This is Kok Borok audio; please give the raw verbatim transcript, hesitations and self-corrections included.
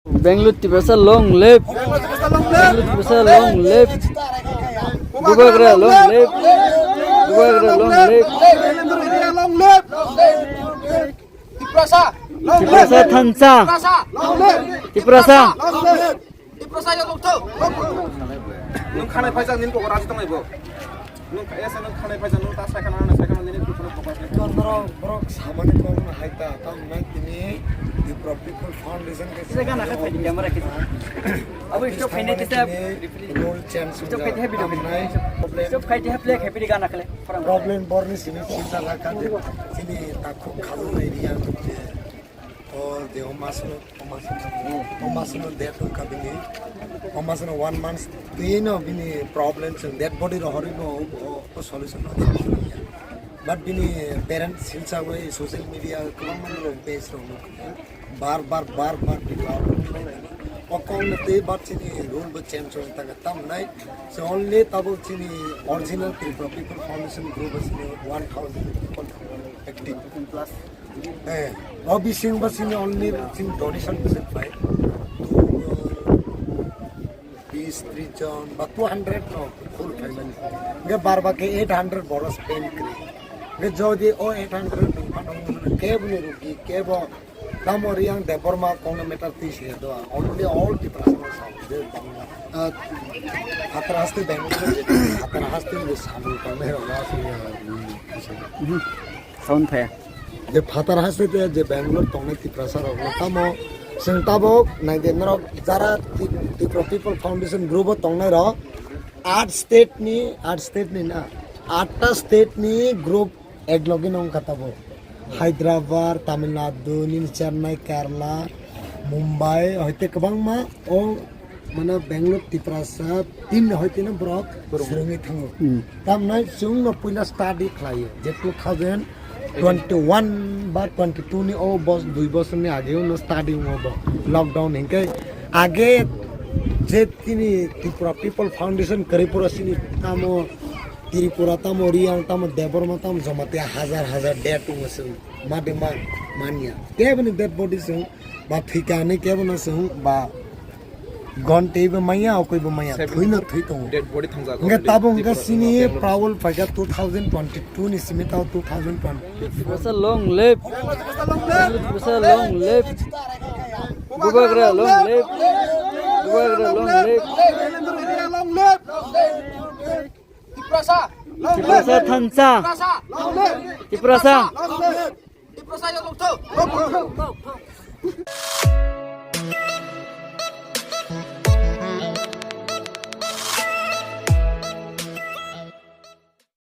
Bangalore Tiprasa long live. Bangalore Tiprasa long live. Bubagra long live. Bubagra long live. Tiprasa long live. Tiprasa thansa. Tiprasa long live. Tiprasa. Tiprasa long live. Tiprasa long live. Nwng khanai phaijak nini kok raji tongnai bo. Nwng kha-, esa nwng khanai phaijak nwng ta sai khana, sai khana nini dukhuno pokok. Norok borok samani kokno hai ta, tamo nai tini Tipra People Foundation ke Sega na khapai di camera ke. Abo stop khaina kisa. Rule change stop khaite video. Problem. Stop khaite play khai pidi gana khle. Problem borni sini sisa rakha de. Sini takhu khalu nai riya. O je o masno, o masno, o masno death wngkha bini. O masno one month twino bini problem chwng dead body rohorwi bo o, o, o solution no. But bini parents silsa bai social media kwbangma rok page rok nukha. Bar bar bar bar bini o kok no tei bar chini rule bo change wng tang tam nai. So only tabuk chini original Tripura People Foundation group chini one thousand people active. Eh, o bising ba sini only sini donation bising pai. Bis, tris jon ba two hundred no full family. Ge bar ba ke eight hundred boro spend kri. Ge jodi o eight hundred ni phanang ke buni rugi ke bo tamo riang de borma kong meter tris ya do. Only all the personal sound. Je bangla. Ah, hatar haste bang. Hatar haste ni sabu kong meter. Sound phaya. Je phatar haste te je Bangalore tongnai Tiprasa rok no tamo chwng tabok nai de norok jara Ti-, Tipra People Foundation group o tongnai rok aat state ni, aat state ni na, aat ta state ni group ek logi no wngkha tabok. Hyderabad, Tamil Nadu, nini Chennai, Kerala, Mumbai, hoite kwbangma o mane Bangalore Tiprasa team ni hoite no borok swrwngwi thango. Hmm. Tamnai chwng no puila study khlaio je two thousand twenty-one ba twenty-two ni o bos-, dui bosor ni age no study wngo bo lockdown hinkhe age je tini Tripura People Foundation kwrwi pura sini tamo Tripura tamo Riang tamo Debbarma tamo Jamatia hajar hajar dead wngo chwng ma de man manya keboni dead body chwng ba thwika hinwi kebono chwng ba Gon teibo maya, okoibo maya, thwino thwi tongo. Dead body thangjak. Hingke tabuk hingke sini Bangalore. Prowl phaikha two thousand twenty-two ni simi tao two thousand twenty. Tiprasa long live. Tiprasa long live. Bubagra long live. Bubagra long live. Tiprasa thansa. Tiprasa.